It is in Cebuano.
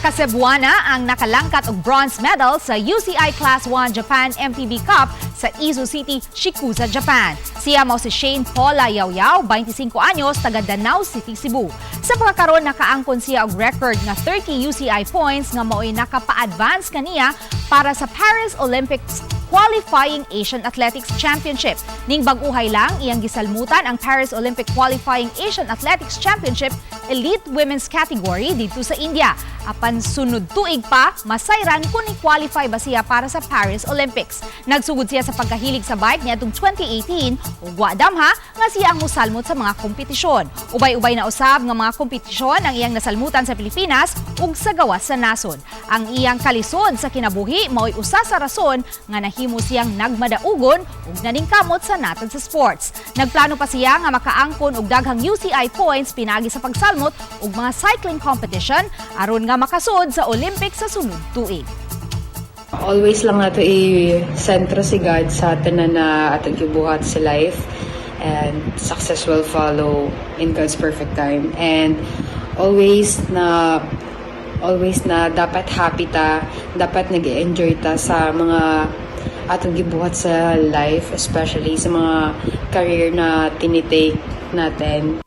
Usa ka Cebuana ang nakalangkat og bronze medal sa UCI Class 1 Japan MTB Cup sa Izu City, Shikusa, Japan. Siya mao si Shane Paula Yaw-Yaw, 25 anyos, taga Danao City, Cebu. Sa pagkakaroon, nakaangkon siya og record nga 30 UCI points nga mao'y nakapa-advance kaniya para sa Paris Olympics Qualifying Asian Athletics Championship. Ning bag-uhay lang, iyang gisalmutan ang Paris Olympic Qualifying Asian Athletics Championship Elite Women's category dito sa India. Apan sunod tuig pa, masayran kung ni-qualify ba siya para sa Paris Olympics. Nagsugod siya sa pagkahilig sa bike niadtong 2018 ug wa damha nga siya ang musalmot sa mga kompetisyon. Ubay-ubay na usab nga mga kompetisyon ang iyang nasalmutan sa Pilipinas ug sa gawas sa nasod. Ang iyang kalisod sa kinabuhi mao'y usa sa rason nga nahimo siyang nagmadaugon ug naningkamot sa natad sa sports. Nagplano pa siya nga makaangkon og daghang UCI points pinagi sa pagsalmot og mga cycling competition aron nga makasud sa Olympics sa sunod tuig. Always lang nato i-sentro si God sa tanan na atong gibuhat sa life and success will follow in God's perfect time. And always na dapat happy ta, dapat nag-enjoy ta sa mga atong gibuhat sa life, especially sa mga career na tinitake natin.